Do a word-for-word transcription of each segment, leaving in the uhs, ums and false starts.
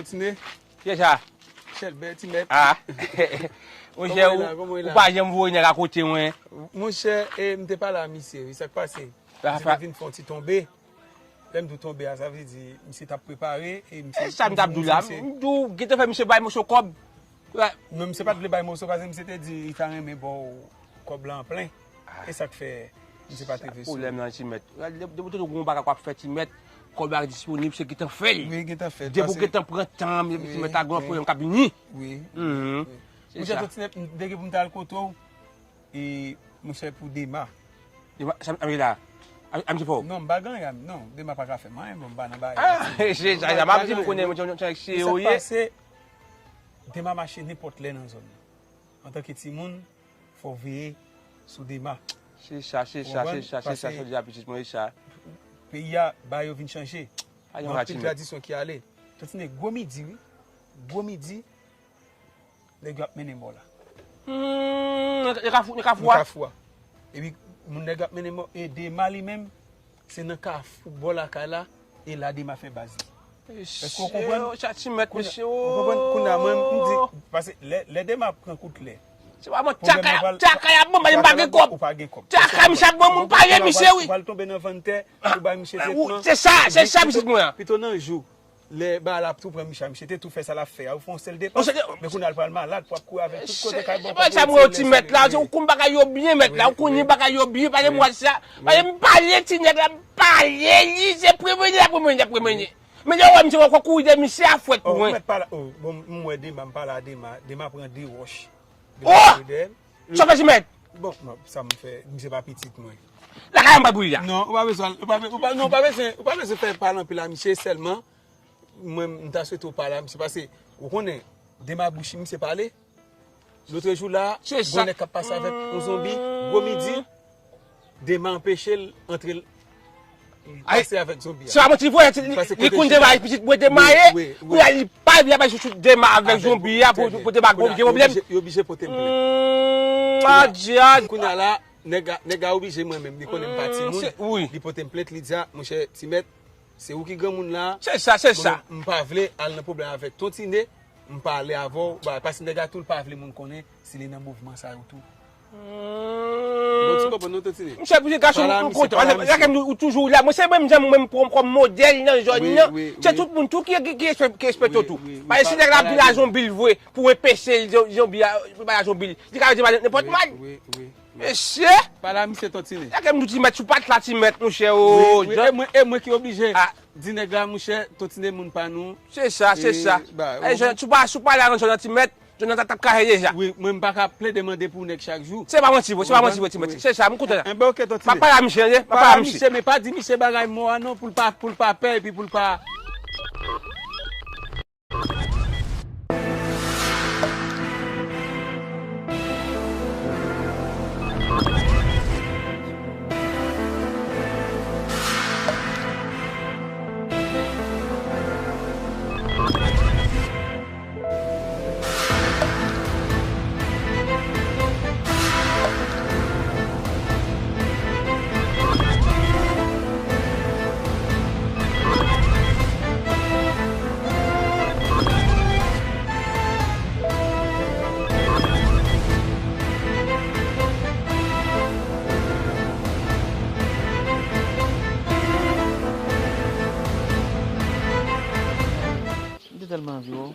Tine. Kiyès sa? Chèlbè, ti mèt. Ah. Monchè, ou pa janm voye nèg akote mwen. Monchè, e, m te pale a misye, wi, sa k pase? Misye te vin fè yon ti tonbe. Lè m di w tonbe a, sa vle di, misye t ap prepare, e misye. E sa m t ap di w la? M di w, gentan fè misye bay moso kòb. Non, misye pa t vle bay moso, paske misye te di li ta renmen ba w kòb la an plen. E sa k fè misye pa t rive sou. Pwoblèm nan, ti mèt. Depi w tande yon bagay k ap fè, ti mèt, kòb la disponib, se gentan fè l. Wi, gentan fè l. Depi w gentan pran tan, depi ti mèt la gen yon pwoblèm k ap vini. Wi. Monchè, Totinèt, m te gen pou m t al kote w, e, monchè, pou Dema. Dema, sa, sa, la. A, a, m di fò. Non, m pa gen anyen, non, Dema pa ka fè m anyen, bon, m pa nan bagay. Ah, se sa, sa, m ap di, m konnen, monchè, se serye. Sa k pase, Dema mache nenpòt lè nan zòn nan. Antanke timoun, fò w veye sou Dema. Se sa, se sa, se sa, se sa, sa w di a pitit mwen, se sa. Peyi a, bagay yo vin chanje. Gen anpil tradisyon ki ale. Tantine, gwo midi, wi. Gwo midi, nèg yo ap mennen mò la. Hmm, nan Kafou, nan Kafou a? Nan Kafou a. Epi, moun nèg yo ap mennen mò, e Dema li menm, se nan Kafou bò lakay la, e la Dema fè baz li. Èske w konprann? Mesye, sa ti mèt, mesye, ou konprann? Kounye a, mwen, m di, paske lè, lè Dema pran kout lè. Se pa mwen, tchaka, tchaka y ap ban m, m pa gen kòb. Ou pa gen kòb. Tchaka, misye ap ban m, m pa gen misye, wi. Ou pral tonbe nan vann tè, ou bay misye tretman. Se sa, se sa, pitit mwen an. Pito nan jou. Lè bagay la ap tou pran misye a, misye te tou fè sa l ap fè a, ou fè yon sèl depans. Men kounye a l pral malad, pou ap kouri avèk tout kote kay bò. Sa mwen yo ti mèt la, ou konn bagay yo byen mèt la, ou konnen bagay yo byen, pa gen mwa sa. Paske m pale ti nèg la, m pale li, se premye, premye, premye. Men lè w wè misye, w kouri dèyè misye a fwèt pou mwen. Ou mèt pale, oh, bon, m wè Dema, m pale a Dema, Dema pran de wòch. Oh! Sa w fè ti mèt? Bon, non, sa m fè, misye pa pitit mwen. Lakay an m pa pou li a. Non, ou pa bezwen, ou pa, ou pa, non, ou pa bezwen, ou pa bezwen fè pale anpil a misye, sèlman, mwen, m ta swete w pale a misye, paske, ou konnen, Dema bouch misye pale, lotrejou la, gon nèg k ap pase avèk yon zonbi, gwo midi, Dema anpeche l antre l pase avèk zonbi a. Se pa manti vre, li konn Dema, pitit mwen Dema ye, kounye a li pa vle bay chouchout Dema avèk zonbi a, pou, pou Dema gen pwoblèm. Yo oblije pote m plent. Hmm, adya. Kounye a la, nèg la, nèg la oblije mwen menm, li konnen m pa timoun, li pote m plent, li di a, monchè, ti mèt, se ou ki granmoun la. Se sa, se sa. M pa vle al nan pwoblèm avèk Ton Tine, m pale avè w, paske nèg la tou l pa vle moun konnen si li nan mouvman sa yo tou. Bon, ti konprann non, Ton Tine. Misye, misye gason, m kontan. Rakem, ou toujou la. Mwen, se mwen menm, mwen pran kòm modèl nan zòn nan. Se tout moun tou ki, ki, ki respekte w tou. Paske si nèg la vin a zonbi l vre, pou enpeche zonbi a, pou bay a zonbi l, li ka rete mal nenpòt mal. Mesye! Pale a misye, Ton Tine. Rakem, nou ti mèt sou pat la, ti mèt, monchè, o. E mwen, e mwen ki oblije di nèg la, monchè, Ton Tine moun pa nou. Se sa, se sa. Si w pa, si w pa la nan zòn nan, ti mèt, zòn nan t ap kraze deja. Wi, mwen m pa ka plede mande pou nèg chak jou. Se pa manti vre, se pa manti vre, ti mèt. Se sa, m kontan. Enben, oke, Ton Tine. M ap pale a misye, m ap pale a misye. Men pa di misye bagay mò a non, pou l pa, pou l pa pè, epi pou l pa. M te tèlman anvi wè w.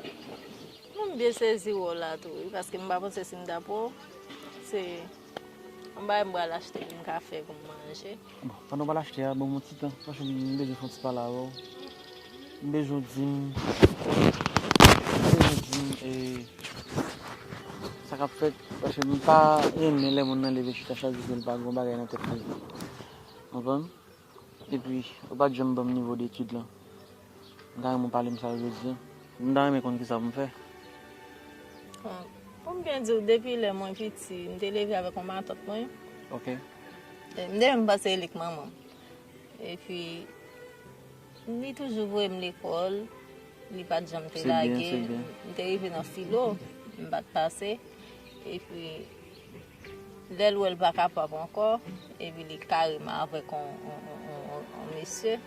Mwen, m byen sezi wè w la tou, wi, paske m pa panse si m t ap wè w. Se yon bagay m pral achte pou m ka fè pou m manje. Bon, pandan w pral achte a, ban m yon ti tan, paske m bezwen fè yon ti pale avè w. M bezwen w di m, m bezwen w di m, e, sa k ap fèt, paske m pa renmen lè moun nan leve chita chak jou ke l pa gen yon bagay nan tèt li. Konprann? Epi, ou pa t janm ban m nivo de etid lan. M ta renmen w pale m sa jodi a. M ta renmen konn kisa pou m fè. Bon, pou m byen di w, depi lè mwen piti, m te leve avèk yon matant mwen. Ok. E, m te menm panse e li k manman m. Epi, li toujou voye m lekòl, li pa t janm te lage m. M te rive nan filo, m pa t pase. Epi, lè l wè l pa kapab ankò, epi li kare m avèk on, on, on, on, on mesye.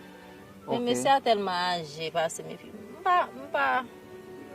Men mesye a tèlman aje pase m, epi m pa, m pa,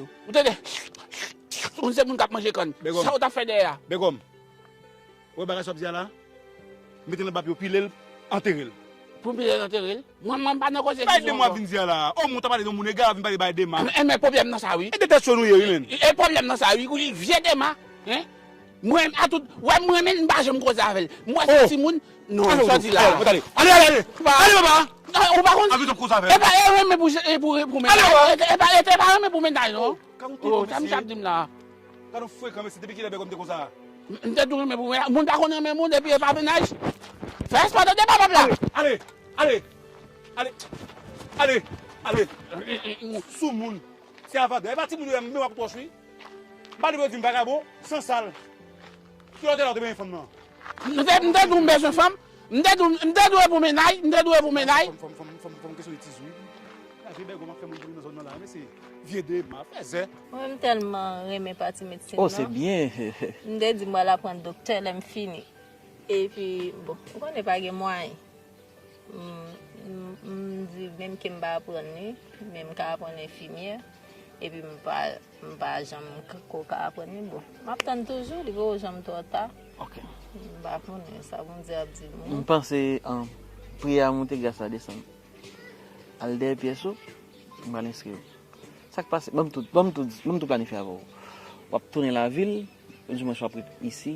yo. Ou tande? Ou se moun k ap manje kann. Sa ou t ap fè dèyè a? Begòm. Ou wè bagay sa w ap di a la? Mete l nan bap yo, pile l, antere l. Pou m pile l, antere l? Mwen, mwen pa nan koze. Bay Dema w ap vin di a la. O, mwen ta pale de yon moun ega, w ap vin pale bay Dema. E, men pwoblèm nan sa, wi. E de tèt cho nou ye, wi, menm. E pwoblèm nan sa, wi. Wi, vye Dema, hein? Mwen, a tout, wè, mwen, men, m pa janm koze avè l. Mwen, se timoun. Non, sa w di la. Ale, ale, ale. Ale, papa. Non, ou pa konn. Avè l, w ap koze avè l. E pa, e renmen pou, e pou, pou mennaj. E, e pa, e pa renmen pou mennaj, non. Ka yon ti mesye. Oh, sa misye ap di m la. Gade yon frekan, mesye, depi kilè Begòm te konsa? M, m te tou renmen pou mennaj. Moun pa konn renmen moun, epi e pa mennaj. Fè espò tande pa pèp la. Ale, ale, ale, ale, ale. Sou moun. Se avadra. E pa timoun yo, men w ap twòch, wi. M pa depi yo di m vagabon, sansal. Ki lòt lè w te benyen fanm nan? M te, m te di w m bezwen fanm. M te di w, m te di w e pou mennaj, m te di w e pou mennaj. Fanm, fanm, fanm, fanm, fanm kesyon itiz, wi. Gade vye Begòm ap fè moun vini nan zòn nan la, mesye. Vye Dema, fè zè. Mwen, m tèlman renmen pati medsin nan. Oh, se byen. M te di m pral aprann doktè lè m fini. Epi, bon, ou konnen pa gen mwayen. M, m, m di menm ke m pa aprann li, men m ka aprann enfimyè, epi m pa, m pa janm k-, ko ka aprann li. Bon, m ap tann toujou, li poko janm twò ta. Ok. M pa konnen sa Bondye ap di m. M panse, um, priyè a monte, gras la desann. Al dèyè pyès ou, m pral enskri w. Sa k pase? Ban m tout, ban m tout, ban m tout planifye avè w. W ap tounen lavil, oudimwens w ap ret isi.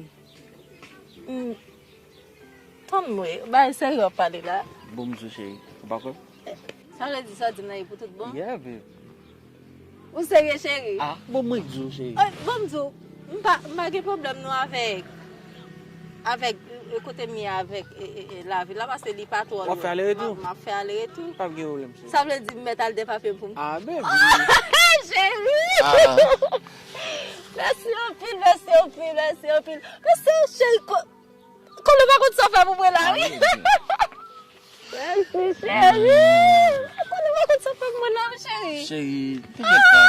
Hmm. Tann mwen, bagay serye w ap pale la. Bon, m di w, cheri. Ou pa kwè m? Sa vle di sa w di m nan e pou tout bon? Yeah, babe. Ou serye, cheri? Ah, bon, mwen k di w, cheri. Eh, bon, m di w, m pa, m pa gen pwoblèm non avèk, avèk, eh, kote m ye avèk, eh, eh, eh, lavi la, paske li pa twò lwen. W ap fè ale retou? M ap, m ap fè ale retou. Pa gen pwoblèm, cheri. Sa vle di m mèt al depapye m pou m. Ah, baby. Cheri! Ah. Mèsi anpil, mèsi anpil, mèsi anpil. Mèsi, cheri, ko-, Konnen w pa konn sa w fè pou mwen la, wi. Ah, baby. Mèsi, cheri. Konnen w pa konn sa w fè pou mwen la, wi, cheri. Cheri, tenkèt pa.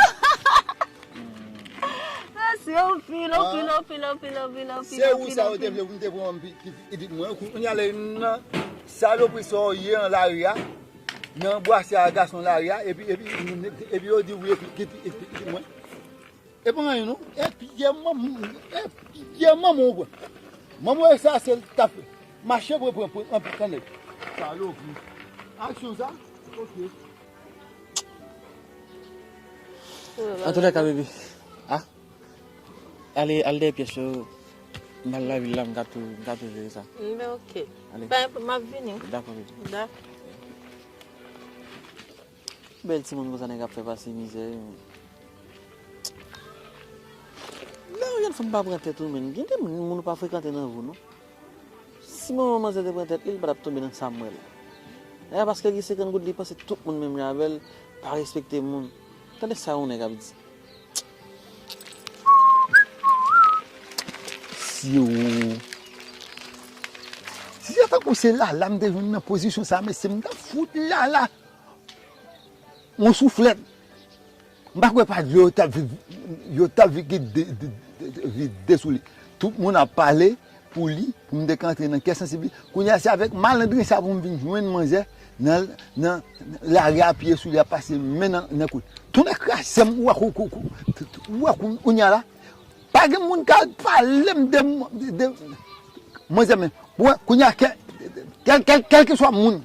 Mèsi anpil, anpil, anpil, anpil, anpil, anpil. Se ou sa yo te vle pou m te pran pitit mwen. Kounye a lè nan salopri sa w ye an lari a, nan bwase a gason lari a, epi, epi, epi yo di w epi, epi, epi, epi mwen. E pa anyen non. E pyè manman, e pyè manman w pran. Manman w e sa sèl t ap fè. Mache pran, pran, pran, anpil kannèt. Salopri. Aksyon sa? Ok. Antoulèka, bebe. Ah. Ale, al dèyè pyès yo. M al lavil la, m ka tou, m ka tou jere sa. Men ok. Ale. Ben, m ap vini. Dakò, bebe. Dakò. Bèl timoun konsa nèg ap fè pase mizè, wi. Lè yon jèn fanm pa pran tèt ou, menn, gen de moun, moun ou pa frekante nan vi w, non. Si manman manzè te pran tèt li, li pa t ap tonbe nan sa m wè la. Dayè, paske li gen senkant goud, li panse tout moun menm jan avè l, pa respekte moun. Tande sa yon nèg ap di. Si w. Si se tankou se Lala m te jwenn nan pozisyon sa, mesye, m t ap fout Lala yon souflèt. M pa kwè pa dlo yo t ap vide, yo t ap vide, de- de- de- vide sou li. Tout moun ap pale pou li, pou m te ka antre nan kè sansib li. Kounye a, se avèk malandren sa pou m vin jwenn manzè nan, nan lari a, piye sou li, ap pase men nan, nan kou l. Tonnè kraze m, ou wè kou, kou, kou, ou wè kou, kounye a la. Pa gen moun ka pale m de, de, de manzè, men. Ou wè, kounye a, kè- kèl, kèl, kèlkeswa moun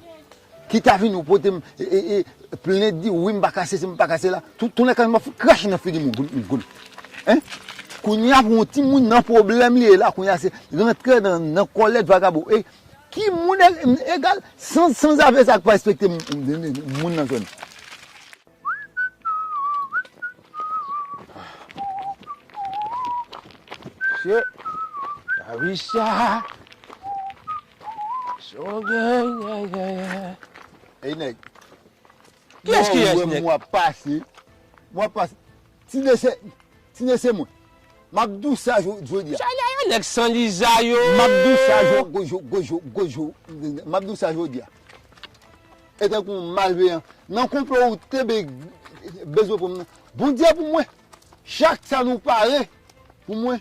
ki ta vin ou pote m, e, e, e, plent, di wi, m pa ka sesi, m pa ka sela. Tout, tout nèg m ap fout krache nan figi moun, moun, moun. Hein? Kounye a, pou yon timoun nan pwoblèm li ye la, kounye a, se rantre nan, nan kòlèt vagabon. E ki moun e- egal, san, san zafè sa k pa respekte moun, moun nan zòn. Che, Lavicha. Ey, nèg. Kiyès, kiyès, nèg? Mwen ap pase. Mwen ap pase. Ti nese, ti nese mwen. M ap di w sa jo- jodi a. Chalè yo, nèg san liza yo. M ap di w sa jo- gojo, gojo, gojo. M ap di w sa jodi a. E tankou yon malveyan. Nan konplo ou te be- bezwen pou mwen. Bondye pou mwen. Chak sa nou pare pou mwen.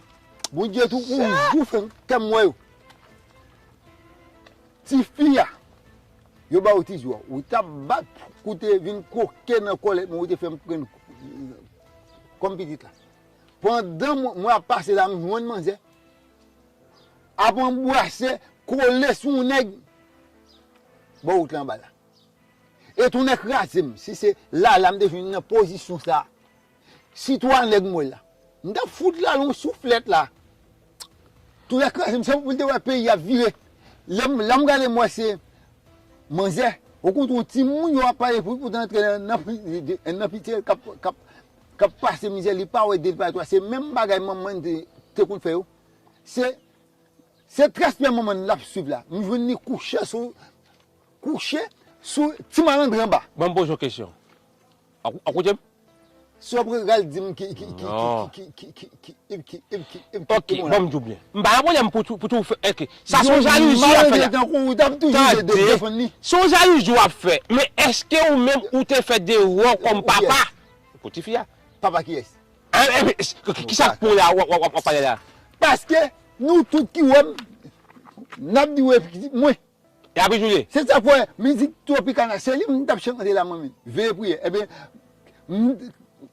Bondye tou ou jou fè kè m wè yo. Tifi a, yo ba ou ti jou a. Ou t ap bat, koute vin koke nan kòlèt mwen, ou te fè m pran kòm pitit la. Pandan mwen, mwen ap pase la, m jwenn manzè ap anbrase, kole sou yon nèg bò wout la anba la. E tonnè kraze m, si se Lala m te jwenn nan pozisyon sa a. Si twa nèg m wè la, m t ap fout Lala yon souflèt la. Tonnè kraze m, se pou l te wè peyi a vire. Lè m, lè m gade m wè se manzè, ou konn yon timoun yo ap pale pou, pou t antre nan, nan, nan pitye k ap, k ap, k ap pase mizè, li pa wè de l pa twa. Se menm bagay manman l te, te konn fè yo. Se, se tras pye manman l l ap swiv la. M jwenn li kouche sou, kouche sou ti malandren anba. Ban m poze w kesyon. Ou, ou koute m? Si w ap pral di m ki, ki, ki, ki, ki, ki, ki, ki, ki, ki, ki, ki, ki, ki, Ok, bon, m di w byen. M pa gen pwoblèm pou tou, pou tou fè, ok. Sa se yon jalouzi w ap fè la. Tande, se yon jalouzi w ap fè. Men èske ou menm ou te fè devwa w kòm papa pou tifi a? Papa kiyès? An, e, e, ki, ki sa k pran w la, w, w, w, w ap pale la? Paske nou tout ki wè m, n ap di w epi mwen. E apre Julie. Se sa k fè mizik Tropicana, se li m t ap chante la mwen menm. Veye priye. Ebyen, m,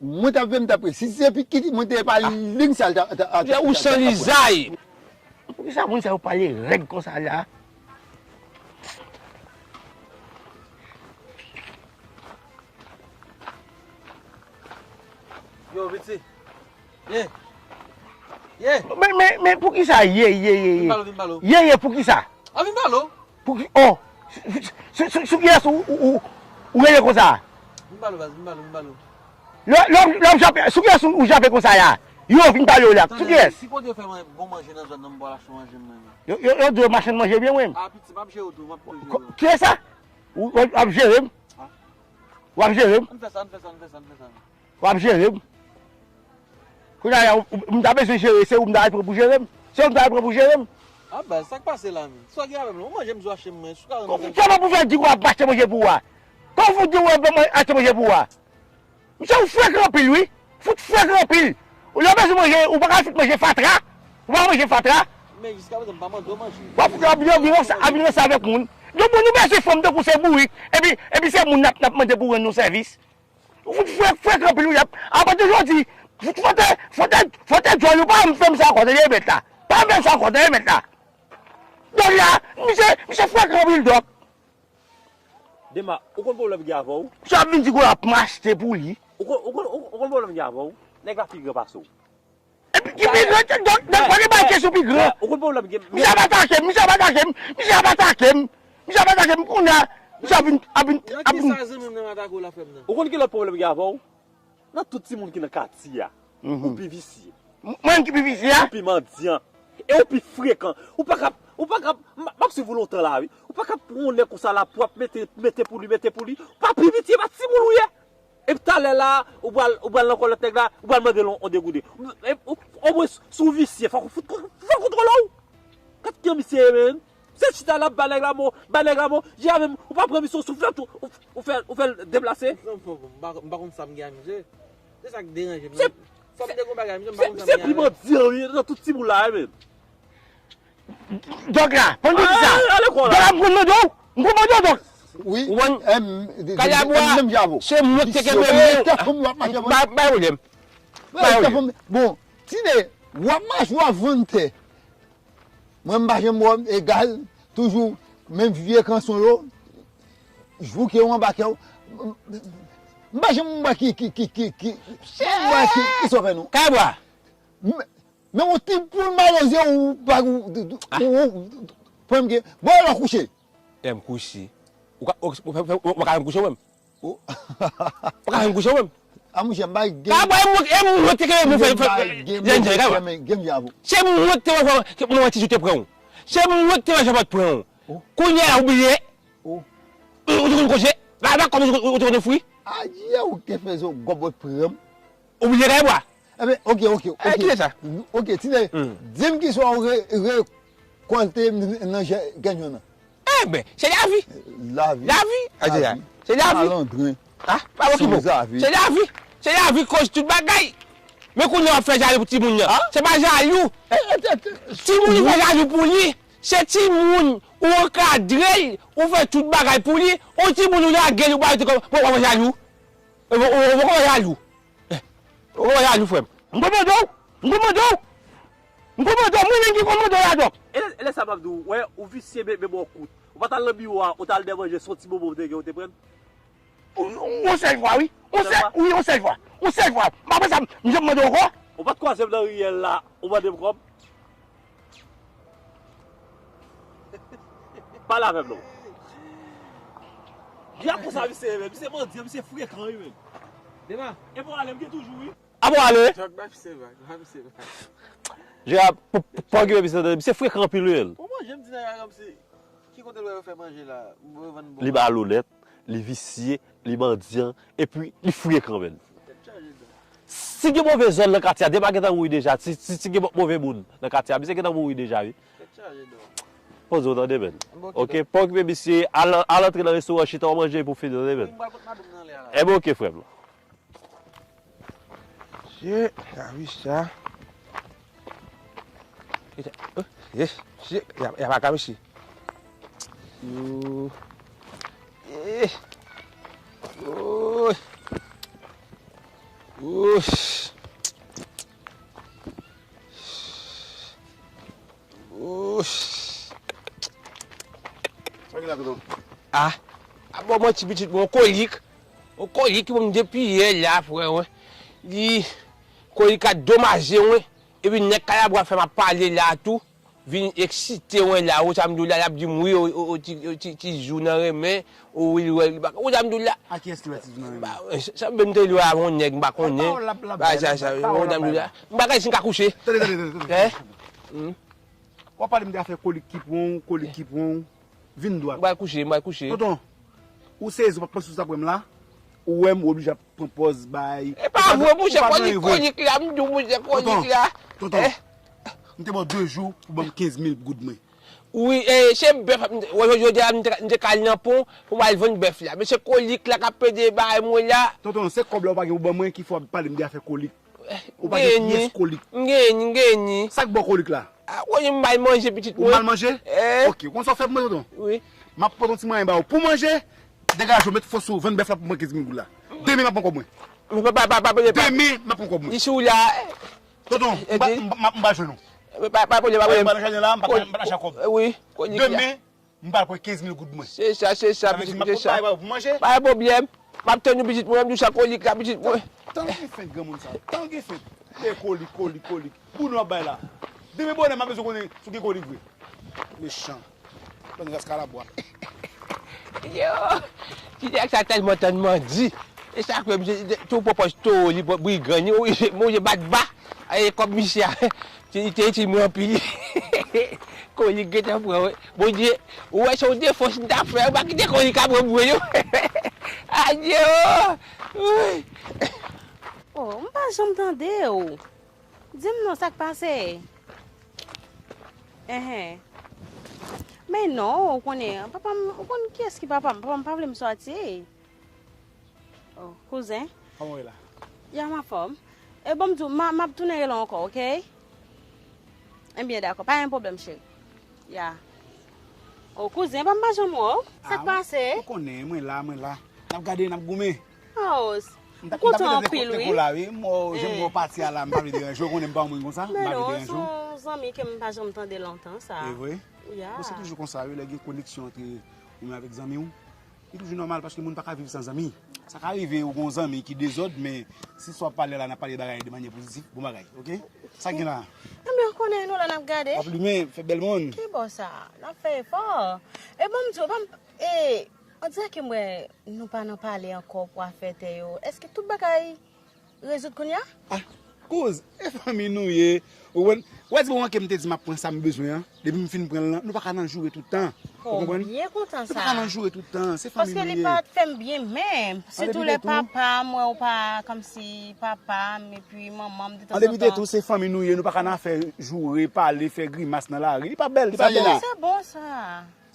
mwen t ap veye, m t ap priye. Si se pitit mwen te pa liy sa l ta, ta, ta, ou san lizay. Poukisa moun sa yo pale rèd konsa la? Yo, piti. Ye. Ye. Men, men, men poukisa ye, ye, ye, ye? Vin ba l, vin ba l. Ye, ye, poukisa? A, vin ba l. Pouki, oh, sou, sou, sou, sou kiyès ou, ou, ou, ou rele konsa? Vin ba l, baz, vin ba l, vin ba l. Lè, lè, lè w jape, sou kiyès ou, ou jape konsa ya? Yo, vin pale w la. Sou kiyès? Si kote yo fè mwen bon manje nan zòn nan, m pral achte manje mwen. Yo, yo, yo di yo machann manje byen, wi. A, piti, m ap jere w tou, m ap tou jere w. Kiyès sa? Ou, ou ap jere m? A. W ap jere m? Ann fè sa, ann fè sa, ann fè sa, ann fè sa. W ap jere m. Kounye a, ou, ou, m ta bezwen jere, se ou m ta al pran pou jere m. Se ou m ta al pran pou jere m. A, baz, sa k pase la, menm? Sa w gen avè m la? Ou manje m sou achte m mwen, sou karant. Kòman pou fè di w ap achte manje pou ou a? Kòman pou di w ap achte manje pou ou a? Misye, ou frekan anpil, wi. Fout frekan anpil. Ou lè w bezwen manje, ou pa ka fout manje fatra. Ou pa ka manje fatra. Men jiskaprezan, m pa mande w manje. W ap, w ap vin, vin ranse, ap vin ranse avèk moun. Donk, bon, nou bezwen fanm tankou se bourik. Epi, epi se moun n ap, n ap mande pou rann nou sèvis. Ou fout frèk, frèk anpil, wi. Apati jodi, fout, fote, fote, fote djòl ou pa janm fè m sa ankò, tande mèt la. Pa janm fè m sa ankò, tande mèt la. Dòk la, misye, misye frèk anpil, dòk. Dema, ou konn pwoblèm gen avè w? Misye ap vin di gon ap achte pou li. Ou konn, ou konn, ou konn pwoblèm gen avè w? Nèg la pi gran pase w. Epi ki pi gran, dòk, dòk, pa gen bagay kesyon pi gran. Ou konn pwoblèm gen. Misye ap atake m, misye ap atake m, misye ap atake m, misye ap atake m, kounye a, misye ap vin, ap vin, ap vin. Nan ki sa zanmi m nan atake w la, frè m nan? Ou konn ki lòt pwoblèm gen avè w? Nan tout timoun ki nan katye a, Ou pi visye. Mwen ki pi visye a? Ou pi mandyan. E ou pi frekan. Ou pa ka, ou pa ka, m, m ap swiv ou lontan la, wi. Ou pa ka pran yon nèg konsa la pou ap mete, mete pou li, mete pou li. Ou pa pi piti, e pa timoun ou ye. Epi talè la, ou pral, ou pral nan kò lòt nèg la, ou pral mande l yon, yon degouden. E, o, omwen, si w visye, fòk ou fout, fòk ou kontwole w. Gad kijan misye ye, menm. Se chita la, ba nèg la mo, ba nèg la mo. Jè a menm, ou pa pran misye, ou soufle tou, ou, ou fè, ou fè l deplase. M pa, m pa konn sa m gen ak misye. Se sa k deranje m. Se, fò m te gon bagay, misye, m pa konn sa m gen ak li. Misye pi mandyan, wi, nan tout timoun la, menm. Dòk la, fò n di sa. Dòk la, m konn mande w, m konn mande w, dòk. Wi. Ou konn, kalabwa, se mwen ki te kenbe m, bay, bay pwoblèm. Bay pwoblèm. Bon, Tine, w ap mache, w ap vann tè. Mwen, m pa janm wè w egal, toujou menm vye kanson yo, jouke w anba kè w. M pa janm wè ki, ki, ki, ki, ki, m wè ki, ki sa w fè non. Kalabwa. Men yon ti poul maloze ou pa ou, ou, ou, ou, pran m gen. Bon, alò kouche. Lè m kouche. Ou ka, ou, ou, ou, ou pa ka fè m kouche ou menm? Ou pa ka fè m kouche ou menm? A monchè, m bay gen. Ka bay mwen, e mwen te ke mwen fè, fè, gen, gen, gen, gen, gen, gen, gen. Se mwen te wè, wè, ke mwen wè ti jou te pran ou. Se mwen te wè Jean-Paul pran ou. Kounye a ou bliye. Ou, ou te konn kouche. La, la, kòm ou te konn fri. Adye, ou te fè zo gòbòt pran m. Ou bliye kay bwa? Enben, oke, oke, oke. Kile sa? Oke, Tine, di m kisa w re, rekòlte nan jè, gènyon nan. Enben, se lavi. Lavi. Lavi. Adye, lavi. Se lavi. Malandren. Ah, pa bon ki bon. Se lavi. Se lavi koz tout bagay. Men kounye a w ap fè jalou pou timoun nan. Se pa jalou. Timoun ou fè jalou pou li. Se timoun ou ankadre l, ou fè tout bagay pou li. Yon timoun ou lage l, ou pa rete kòm, bon, w ap fè jalou. Ou, ou, ou, ou jalou. Eh, ou jalou, frè m. M konn mande w. M konn mande w. M konn mande w. Mwen menm ki konn mande w la, dòk. E lè, e lè sa m ap di w, wè, ou visye, men, men bò kout. Ou pa t al nan biwo a, ou t al dèmanje, se yon ti bonbon ou te gen, ou te pran l? Yon, yon sèl fwa, wi. Yon sèl, wi, yon sèl fwa. Yon sèl fwa. M pa panse m janm mande w ankò. Ou pa t kwaze m nan riyèl la, ou mande m kòb? Pale avè m non. Di a konsa misye ye menm. Misye mandi, misye frekan wi menm. Dema. E bon ale m gen toujou wi. A bon ale. Dòk bay misye vag, bay misye vag. Jera, pa okipe misye tande, misye frekan anpil wi. Ou manje m di nan yo a kòmsi. Ki kote l wè yo fè manje la? Mwen vann bon. Li malonèt, li visye, li mandyan, epi li frekan menm. Tèt chaje dò. Si gen move zòn nan katye a, Dema gentan mouri deja. Si, si, si gen move moun nan katye a, misye gentan mouri deja wi. Tèt chaje dò. Poze w tande menm. Oke, pa okipe misye, al, al antre nan restoran, chita w manje pou fini tande menm. Wi, m pral pot madanm nan anlè a la. Enben oke frè m. Mesye, lavi sa. Mesye, y a, y a pa ka, mesye. Yo. Eh. Oy. Oy. Sa ki la, tonton? Ah, a bon manti pitit mwen, yon kolik. Yon kolik ki pran m depi yè la, frè mwen. Li, kolik la domaje mwen. Epi nèg Kalabwa fè m ap pale la tou. Vin eksite mwen la. Ou sa m di w la, l ap di m wi, o, o, o, ti, o, ti, ti jou nan renmen. O, wi, l wè, li pa, ou sa m di w la. A kiyès ki wè ti jou nan renmen? Ba, sa, sa, menm te li wè avè yon nèg, m pa konnen. Ba, sa, sa, ou sa m di w la. M pa konnen si m ka kouche. Tande, tande, tande, tande. Hein? W ap pale m de afè kolik ki pran w, kolik ki pran w. Vin dwat. M pral kouche, m pral kouche. Tonton, ou sezi, ou pa t panse sou sa pran m la? Ou wè m, ou oblije ap pran pòz bay. E pa vre, monchè, kolik, kolik la, m di w, monchè, kolik la. Tonton, tonton, m te ba w de jou pou ban m kenz mil goud mwen. Wi, e, se bèf, wè, jodi a, m te, m te ka al nan pon pou m al vann bèf la. Men se kolik la k ap pede bay mwen la. Tonton, se kòb la ou pa gen pou ban mwen ki fè w ap pale m de afè kolik. Ou pa gen pyès kolik. M genyen, m genyen. Sa k ba w kolik la? A, konnen m mal manje, pitit mwen. Ou mal manje? Eh. Oke, ou konn sa w fè pou mwen, tonton? Wi. M ap pote yon ti mwayen ba ou pou manje, degaje w, met fòs ou, vann bèf la pou mwen kenz mil goud la. Demen m ap pran kòb mwen. Men pa, pa, pa, pa, pa, pa. Demen m ap pran kòb mwen. Li sou la. Tonton, m pa, m pa, m pa jwenn ou. Pa, pa, pa, pa, pa. M pa nan jaden la, m pa, m pa nan chè kòb. Wi, kolik la. Demen, m pral pran kenz mil goud mwen. Se sa, se sa, pitit, se sa. Sa vle di m ap pot bagay ba ou pou manje. Pa gen pwoblèm. M ap tann ou, pitit mwen, m di w sa kolik la, pitit mwen. Tan l gen fent, granmoun sa. Tan l gen fent. Li kolik, kolik, kolik. Pou nou ap bay la. Demen bonè, m ap bezwen konnen si w gen kolik vre. Mechan. Tann ras Kalabwa. Yo! Ti nèg sa tèlman tann mandi. E sa k fè misye te, te, te pwopòz towo li, brigann li, monje bat ba. E kòb misye a, te, te itil mwen anpil. Kò li gentan pran, wi. Bondye, ou wè se yon defans m t ap fè, ou pa kite kò li ka pran mwen yo. Adye o! Wi. Oh, m pa janm tande w. Di m non, sa k pase? Enhen. Men non, ou konnen, papa m, ou konn kiyès ki papa m? Papa m pa vle m sòti. Oh, kouzen. Kòman w ye la? Ya, m anfòm. E bon, m di w, m a, m ap tounen rele w ankò, oke? Ebyen, dakò, pa gen pwoblèm, cheri. Ya. Oh, kouzen, papa m pa janm wè w. Sa k pase? Ou konnen, mwen la, mwen la. N ap gade, n ap goumen. Oh, m kontan anpil, wi. Jan m wè w pati a la, m pa vle deranje w, ou konnen m pa yon moun konsa, m pa vle deranje w. Men non, se yon zanmi ke m pa janm tande lontan, sa. E vre? Ya. Bon, se toujou konsa, wi, lè gen koneksyon antre ou menm avèk zanmi w. Li toujou nòmal paske moun pa ka viv san zanmi. Sa ka rive ou gen yon zanmi ki dezòd, men si sa w ap pale la, n ap pale bagay de manyè pozitif, bon bagay, oke? Sa k gen la? Ebyen, ou konnen nou la n ap gade. W ap limen, fè bèl moun. Ki bò sa? N ap fè efò. E bon, m di w, pa m, e, on dirè ke m wè nou pa nan pale ankò pou afè tè yo. Èske tout bagay rezoud kounye a? Ah, kouz, e fanmi nou ye. Ou konprann? Ou wè di moman ke m te di m ap pran sa m bezwen an, depi m fin pran l lan, nou pa ka nan joure tout tan. Ou konprann? Byen kontan sa. Nou pa ka nan joure tout tan, se fanmi nou ye. Paske li pa t fè m byen menm, sitou lè papa m wè w pa kòmsi papa m epi manman m detanzantan. An depite tou, se fanmi nou ye, nou pa ka nan fè joure, pale, fè grimas nan lari. Li pa bèl, li pa bèl. Sa ye la? Se bon sa.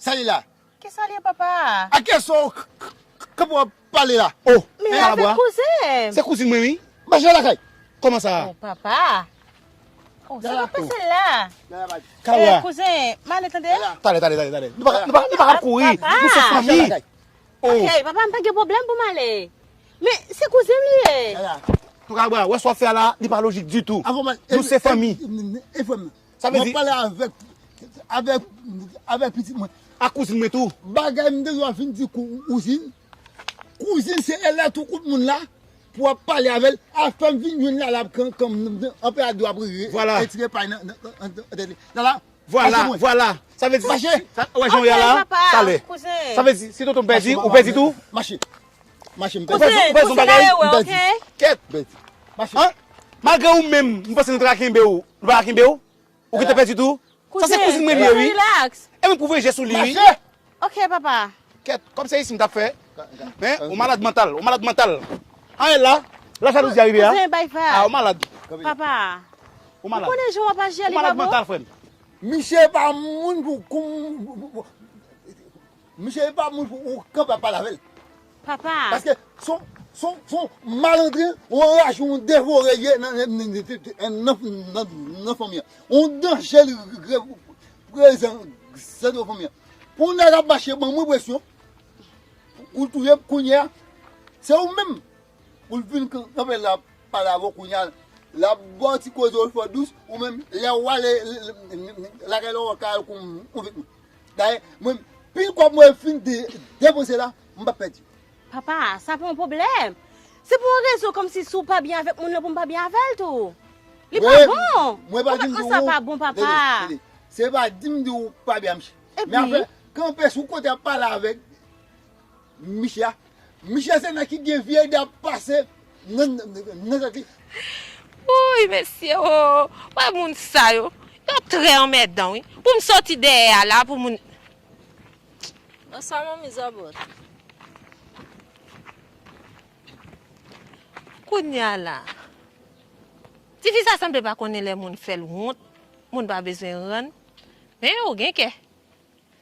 Sa ye la? Kisa li ye papa? A kiyès w k- k- k- kanpe w ap pale la? Oh! Men avèk kouzen m. Se kouzin mwen wi. Mache lakay. Kòman sa? Oh papa. Oh, sa k ap pase la? Kalwa. Eh, kouzen, m ale tande? Talè, talè, talè, talè. Nou pa ka, nou pa, nou pa ka kouri. Nou se fanmi. Ok, papa, m pa gen pwoblèm pou m ale. Men se kouzen m li ye. Tou ka bra, wè sa w ap fè a la, li pa lojik ditou. Nou se fanmi. Sa vle di. Mwen pale avèk, avèk, avèk pitit mwen. Ak kouzin mwen tou. Bagay m te dwe fin di kouzin. Kouzin se elè tou kout moun la. Pou w ap pale avè l. Afè m vin jwenn la, l ap kan, kan, anpè a dwe ap retire pay nan, nan, nan, nan tèt li. La, la. Vwala, vwala. Sa vle di. Mache. Sa, wè jan w ye a la. Talè. Sa vle di, si tonton m pèdi, ou pèdi tou. Mache. Mache, m pèdi. Ou pèdi yon bagay. M pèdi. Kèt. M pèdi. Mache. Malgre ou menm, m panse nou te ka kenbe w. Nou pa ka kenbe w. Ou gentan pèdi tou? Sa se kouzin mwen li ye wi. Relax. E mwen pou voye je sou li wi. Mache. Ok papa. Kèt, kòm se isi m t ap fè. Men, ou malad mantal, ou malad mantal. Anyen la, lajalouzi a rive a. Kouzen bay fè. A, ou malad. Papa. Ou malad. Ou konnen jan w ap aji a li pa bon. Ou malad mantal frè m. Misye pa moun pou, pou, pou, pou, misye pa moun pou ou kanpe ap pale avè l. Papa. Paske son, son, son malandren, yon rache, yon devore ye nan, nan, nan, nan, nan, nan fanmi an. Yon danje li reprezante nan fanmi an. Pou yon nèg ap mache ban mwen presyon, pou l touye m kounye a, se ou menm pou l vin kanpe la pale avè w kounye a, l ap ba w ti koze w fè dous, ou menm lè w ale lakay la w ka al kou m ou vit mwen. Dayè, mwen, pil kòb mwen fin de, depanse la, m p ap pèdi. Papa, sa pa yon pwoblèm. Se pou yon rezon kòmsi si w pa byen avèk moun nan pou m pa byen avè l tou. Li pa bon. Konpòtman sa pa bon, papa. Tande, tande. Se pa di m di w pa byen a misye. Men afè kanpe sou kote ap pale avèk misye a. Misye se nèg ki gen vye ide ap pase nan, nan, nan tèt li. Wouy, mesye o, wè moun sa yo. Yo trè anmèdan wi. Pou m soti dèyè a la, pou moun. Bonswa manmi Zòbòt. Kounye a la, tifi sa sanble pa konnen lè moun fè l wont, moun pa bezwen rann. Men ou gen kè.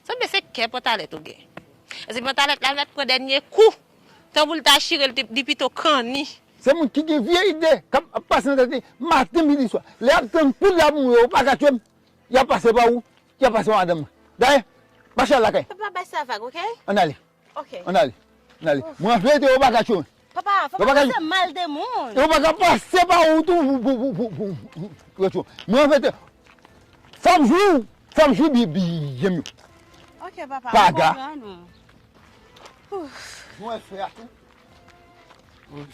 Sanble se kè pantalèt ou gen. Èske pantalèt la mèt pran dènye kou? Tanbou l ta chire l, li pito kanni. Se moun ki gen vye ide k ap pase nan tèt li maten, midi, swa. Lè y ap tann poud la pou mouri, yo pa ka tchwe m, y ap pase pa ou, y ap pase pa madanm mwen. Dayè, mache al lakay. Papa bay sa vag, oke? Ann ale. Oke. Ann ale. Ann ale. Mwen vle te yo pa ka tchwe mwen. Papa, fò pa pase mal de moun. Yo pa ka pase pa ou tou pou, pou, pou, pou, pou, pou, pou, pou, mwen vle te. Fò m jwi, fò m jwi byen, byen m yo. Oke, papa, m konprann ou. Mwen frè a tou.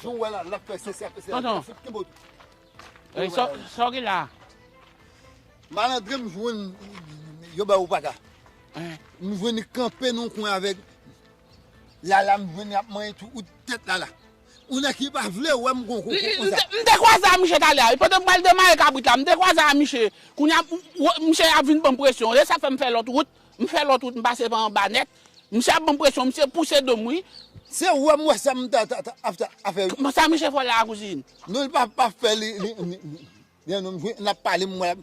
Jan w wè la, l ap fè sesi ap fè sesi. Tonton. Fout kenbe w tou. Sa w gen la? Malandren m jwenn yo bay ou paga. M jwenn li kanpe nan yon kwen avèk Lala, m jwenn li ap manyen tout tèt Lala. ou nèg ki pa vle wè m gon koko konsa. M te kwaze a miche talè a wi. Pandan m pral demare kabrit la, m te kwaze a miche. Kounye a, misye ap vin ban m presyon. E sa fè m fè lòt wout. M fè lòt wout, m pase pa anba nèt. Misye ap ban m presyon, misye pouse do m wi. Se wè m wè sa m ta, ta, ta, ap ta, ap fè wi. Kòman sa misye fè la kouzin? Non, li pa, pa fè li, li, li, li, li, non, n ap pale, m wè,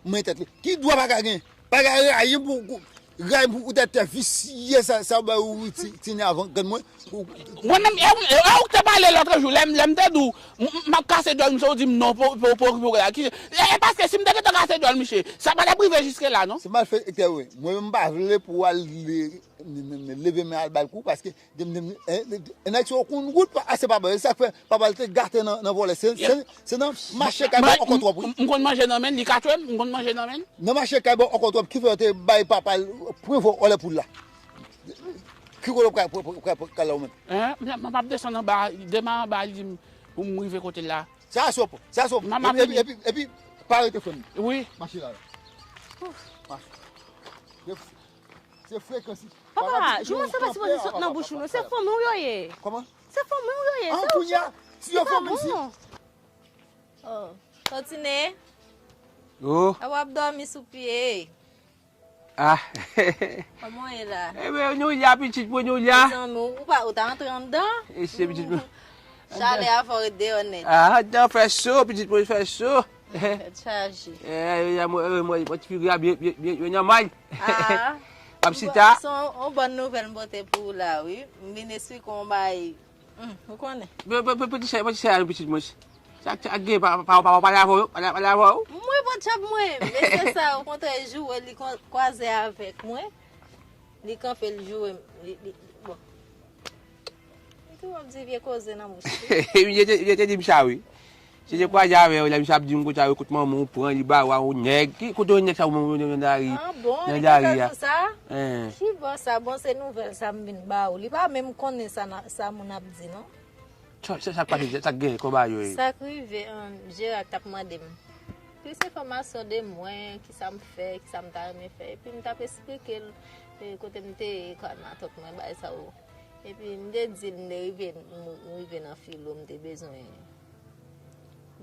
mwen tèt li. Ki dwa pa ka gen? Pa ka rayi pou, pou, rayi pou, pou tèt, tèt visye sa, sa bay ou ti, ti nèvan grann mwen. Mwen menm, e ou, e ou k te pale lòt jou, lè m, lè m te di w, m, m, m ap kase djòl misye, ou di m non, pou, pou, pou, pou, pou, ki, e, e paske si m te gentan kase djòl misye, sa pa t ap rive jiske la, non? Se malfektè, wi. Mwen menm, m pa vle pou w al le-, le-, le-, leve men al ba l kou, paske de m, de m, e, e, e nèg sa yo konn wout pa, a, se papa l, se sa k fè papa l te gate nan, nan vòlè. Se, se, se nan mache kay bò ankò twòp, wi. M, m konn manje nan men l, li ka tchwe m, m konn manje nan men l. Nan mache kay bò ankò twòp, ki fè yo te bay papa l pwen vòlè pou l la. Ki kote w pral, pral, pral, pral, pral la ou menm? Hein? M, m ap desann anba, demen anba, li di m pou m rive kote l la. Sa sop, sa sop. M ap vini. Epi, epi, epi, pa rete frè m. Wi. Mache la. Mache. Se, se frekans. Papa, jouman sa pa sipoze sot nan bouch ou non. Se fanmi w yo ye. Kòman? Se fanmi w yo ye. An, kounye a, si yo fanmi m si. Oh, Tantine. Oh. A w ap dòmi sou pye. Ah. Kòman w ye la? Ebyen, nou la, pitit mwen, nou la. Mezanmi, ou pa, ou ta antre anndan? E se pitit mwen. Chalè a fò ret deyò nèt. Ah, anndan fè cho, pitit mwen, fè cho. Tèt chaje. Eh, mwen, mwen, mwen, mwen, ti figi a byen, byen, byen, byen nòmal. Ah. Pap sita. Bon, se yon, yon bòn nouvèl m pote pou ou la, wi. M vin esplike w yon bagay. Hmm, ou konnen. Bon, bon, bon, bon, ti chè, bon, ti chè, pitit mwen. Sa, sa gen, pa, pa, pa, pa pale avè w, pale, pale avè w. Mwen pa t ap mwen, mesye sa, okontrè, joure, li kwa-, kwaze avèk mwen. Li kanpe, l joure m, li, li, bon. Li tou ap di vye koze nan bouch li. Li te, li te di m sa, wi. Se te kwaze avè w, lè misye ap di m kote a, kote manman w pran, li ba w a yon nèg. Ki, kote yon nèg sa, ou menm, nan lari, nan lari a? Ah bon, li te fè sa? Hein. Ki bò sa, bon, se nouvèl sa m vin ba ou. Li pa menm konnen sa, sa moun ap di, non. Sa, sa, sa k pase, sa k genyen, kòman bagay yo ye? Sa k rive, um, Gérard t ap mande m plis enfòmasyon de mwen, kisa m fè, kisa m ta renmen fè. Epi m t ap esplike l, e, kote m te ye, kay matant mwen, bagay sa yo. Epi m te di l, m te rive, m, m rive nan filo, m te bezwen,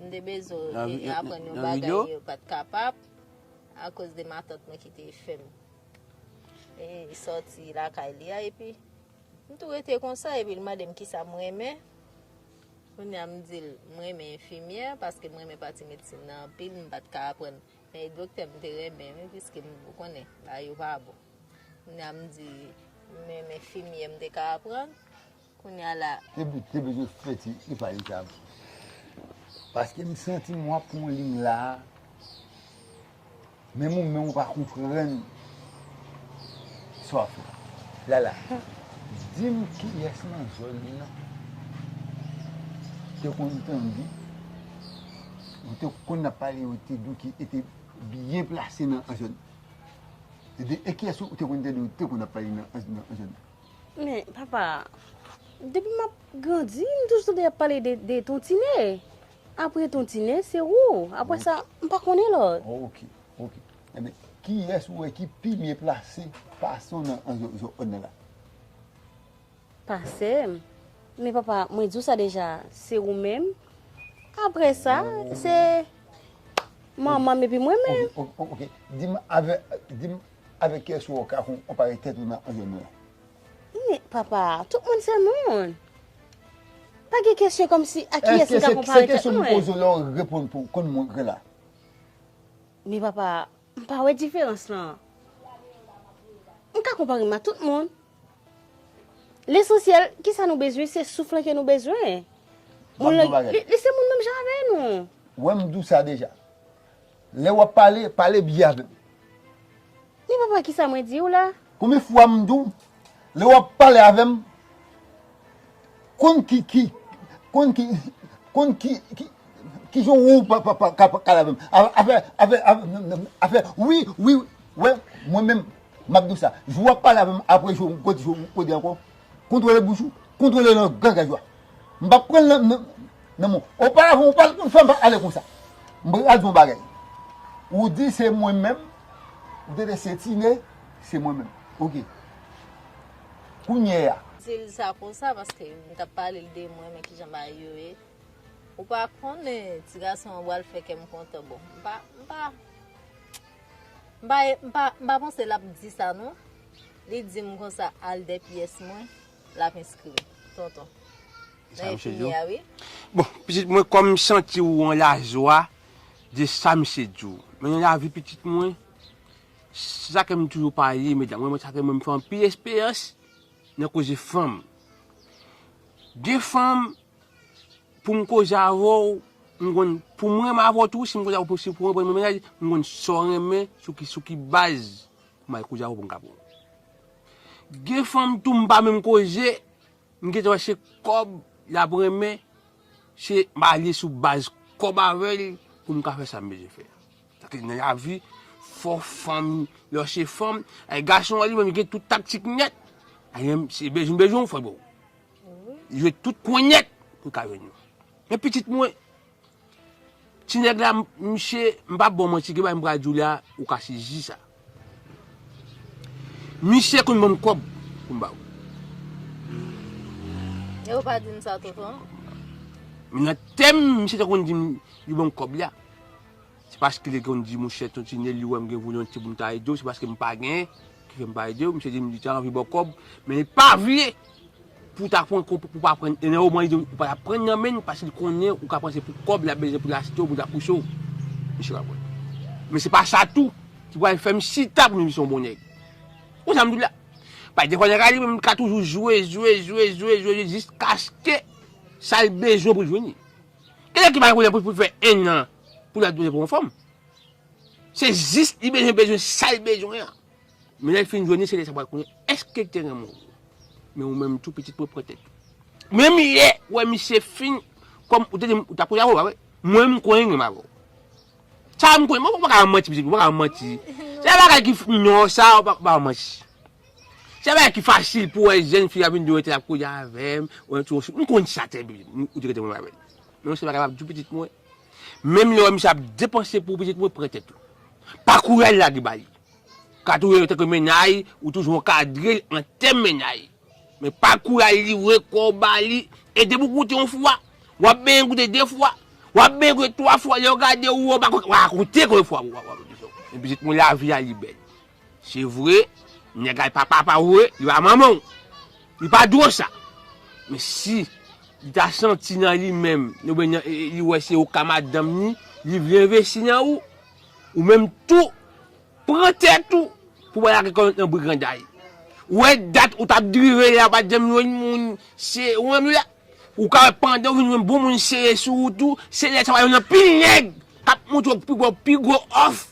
m te bezwen, e, aprann yon bagay, yo pa t kapab, akoz de matant mwen ki te fè m, e, sòti lakay li a, epi M tou rete konsa, epi l mande m kisa m renmen. Kounye a m di l, m renmen enfimyè, paske m renmen pati medsin nan anpil, m pa t ka aprann. Men doktè m te renmen, wi, piske m, ou konnen, bagay yo pa bon. Kounye a m di, m renmen enfimyè m te ka aprann. Kounye a la. Te, te bezwen fè ti epa li sa. Paske m santi m w ap pran yon liy la. Men mwen menm ou pa konprann sa w ap fè. Lala, di m kiyès nan zòn nan te konn tande, ou te konn ap pale, yo te di w ki te byen plase nan, nan zòn nan. E de, e kiyès ou te konn tande, ou te konn ap pale nan, nan, nan zòn nan? Men, papa, depi m ap grandi, m toujou tande y ap pale de, de Ton Tine. Apre Ton Tine, se ou. Apre sa, m pa konnen lòt. Ok, ok. Ebyen, kiyès ou wè ki pi byen plase pase w nan, nan zòn, zòn nan la? Pase m. Men papa, mwen di w sa deja, se ou menm. Apre sa, se manman m epi mwen menm. Ok, ok, ok. Di m avè, di m avèk kiyès ou wè w ka konpare tèt ou nan, nan zòn nan la? Men, papa, tout moun se moun. Pa gen kesyon kòmsi a kiyès m ka konpare tèt mwen. Èske se, se kesyon m poze w la w reponn pou konn moun gen la? Men, papa, m pa wè diferans lan. M ka konpare m a tout moun. Lesansyèl, kisa nou bezwen, se souf lan ke nou bezwen. Moun lan, li, li se moun menm jan avè nou. Wè m di w sa deja. Lè w ap pale, pale byen avè m. Men papa, kisa mwen di w la? Konbyen fwa m di w, lè w ap pale avè m, konn ki, ki, konn ki, konn ki, ki, kijan w pa, pa, pa, ka, ka pale avè m. A-, afè, afè, afè, afè, wi, wi, wè, mwen menm, m ap di w sa. Jou w ap pale avè m, apre jou, m kote jou, m kote ankò. Kontwole bouch ou, kontwole nan gagaj ou a. M p ap pran l nan, nan, nan men w. Oparavan, ou pa t konn fè m ale konsa. M pral di w yon bagay. Ou di se mwen menm, ou te di se Tine, se mwen menm. Ok. Kounye a, di l sa konsa, paske m t ap pale l de mwen, men kijan bagay yo ye. Ou pa konnen, ti gason an pral fè kè m kontan. Bon, m pa, m pa, m pa, m pa, m pa panse l ap di sa, non. Li di m konsa, al dèyè pyès mwen, l ap enskri m, tonton. Sa misye di w? Wi. Bon, pitit mwen, kòm m santi w an lajwa de sa misye di w. Men nan lavi, pitit mwen, se sa ke m toujou parye, medam. Mwen, mwen, sa ke mwen, m fè anpil esperans nan koze fanm. Gen fanm, pou m koze avè w, m konn, pou m renmen avè w tou, si m koze avè w, pou, si pou w renmen mennaj, m konn sa w renmen, sou ki, sou ki baz pou m al koze avè w, pou m ka pran w. Gen fanm tou, m pa menm koze, m gentan wè se kòb l ap renmen, se m ale sou baz kòb avè l pou m ka fè sa m bezwen fè. Sa ke nan lavi, fò fanm, lè w se fanm, ay gason an li menm, li gen tout taktik nèt. Ay, se bezwen, bezwen w fè bon. Jwe tout kwen nèt pou l ka jwenn yo. Men pitit mwen, ti nèg la, m-, misye, m p ap ba w manti, gen bagay m pral di w la, ou ka sezi sa. Misye konn ban m kòb pou m ba w. E ou pa di m sa, tonton? Men nan tèm, misye te konn di m, li ban m kòb la. Se paske li konn di, monchè, Ton Tine, li wè m gen volonte pou m ta ede w, se paske m pa genyen ki fè m pa ede w. Misye di m li te anvi ba w kòb, men li pa vle pou w ta pran, pou w pa pran, e nan moman li di w pa ta pran nan men l, paske li konnen ou ka panse pou kòb l ap bezwen pou l achte w, pou l ta pouse w. Misye pa pran. Men se pa sa tou ki pral fè m chita pou m di se yon bon nèg. Ou sa m di w la? Paske defwa nèg la li menm ka toujou jwe, jwe, jwe, jwe, jwe, jwe, jiskaske sa l bezwen pou l jwenn li. Gen nèg ki pa gen pwoblèm pou, pou fè en an pou l ap dwe pou yon fanm. Se jis li bezwen, bezwen sa l bezwen an. Men lè l fin jwenn li, se lè sa pral konnen èske l te renmen w. Men ou menm tou pitit mwen pran tèt ou. Menm yè, ou wè misye fin, kòm ou te di m, ou t ap koze avè w, pa vre? Mwen, m konnen l renmen avè w. Sa m konnen, mwen pa ka manti, pitit, mwen pa ka manti. Se bagay ki f-, non, sa, ou pa, pa manti. Se bagay ki fasil pou wè jèn fi ap vin di w, "Entèl ap koze avè m, ou entèl, m konn sa, tèl, ou te rete mwen avè l." Men se bagay m ap di w pitit mwen. Menm lè w wè misye ap depanse pou pitit mwen, pran tèt ou. Pa kouri al lage ba li. Ka touye tankou mennaj, ou toujou ankadre l an tèm mennaj. Men pa kouri al livre kò w ba li. E depi w goute yon fwa, w ap benyen goute de fwa, w ap benyen goute twa fwa, lè yo gade w, w ap rakonte konbyen fwa w ap goute. Men pitit mwen, lavi a li bèl. Se vre, nèg la pa papa w vre, li pa manman w. Li pa di w sa. Men si li ta santi nan li menm, oubyen nan, e, e, li wè se ou ka madanm ni, li vle envesti nan ou, ou menm tou, pran tèt ou pou w pa lage kò w nan briganday. Ou wè dat ou t ap drive la, ou pa t janm jwenn moun, se ou menm la. Ou ka wè pandan w vin jwenn bon moun serye sou ou tou, se lè sa w ap jwenn anpil nèg k ap montre w pi gwo, pi gwo òf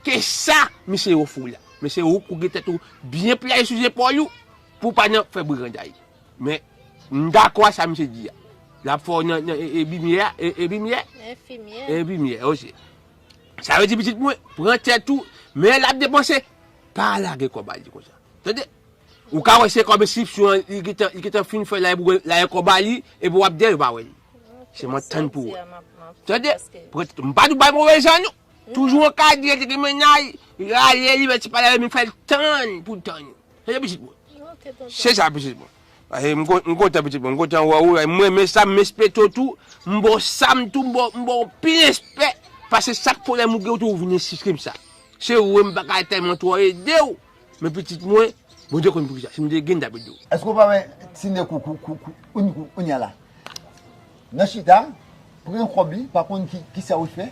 ke sa misye ofri w la. Men se ou k pou gen tèt ou byen playe sou zepòl ou pou w pa nan fè briganday. Men, m dakò ak sa misye di a. L ap fè w nan, nan e, e bimyè a, e, e bimyè? Enfimyè. E bimyè, oke. Sa vle di, pitit mwen, pran tèt ou, men l ap depanse, pa lage kò ba li konsa. Tande? Ou ka wè se kòb enskripsyon an, li gentan, li gentan fin fè la, epi w lage kò ba li, epi w ap dèyè, yo pa wè l. Sèlman tann pou wè. Tande? Pran tèt ou. M pa di w bay move jan, non. Toujou ankadre, te gen mennaj, rale, li mèt ti pale avè l, men fè l tann pou l tann. Tande, pitit mwen. Se sa, pitit mwen. E, m kon-, m kontan, pitit mwen, m kontan wè ou. E, m renmen sa, m respekte w tou. M ba w sa m tou, m ba w, m ba w anpil respè. Paske chak pwoblèm ou gen, ou tou vin esplike m sa. Se vre, m pa ka tèlman twò ede w. Men pitit mwen, Bondye konn poukisa. Si m te gen, m t ap ede w. Èske w pa wè Tine kou, kou, kou, kou, kounye a la? Nan chita, pran kòb li, pa konn ki, kisa w fè.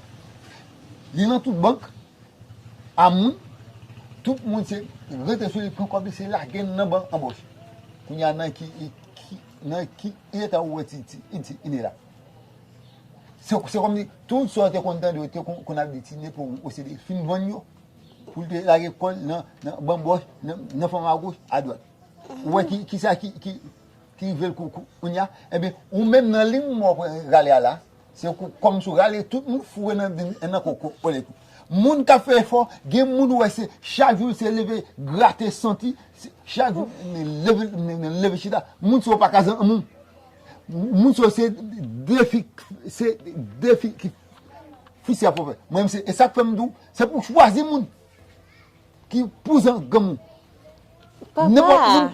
Li nan tout bank. A moun, tout moun se rete sou li, pran kòb li, se lage nan bank an pòch. Kounye a nan ki, ki, nan ki eta ou wè ti, ti, ti, Ine la? Se, se kòmsi tout sa w te konn tande, w te konn, konn ap di Tine pou ou, se li fin vann yo, pou l te lage kò l nan, nan banbòch, nan, nan fanm agoch, adwat. Ou wè ki, kisa ki, ki, ki rive l kou, kou, kounye a? Ebyen, ou menm nan liy mò w pran rale a la, se kou, kòmsi w rale tout moun foure nan, nan ko, ko, kolèt ou. Moun k ap fè efò, gen moun ou wè se chak jou se leve grate santi, se chak jou leve, leve chita. Moun sa yo pa ka zanmi w. Moun sa yo se defi, se defi ki fisi ap fè. Mwen menm se, e sa k fè m di w, se pou w chwazi moun ki pou zanmi w. Papa. Nenpòt moun,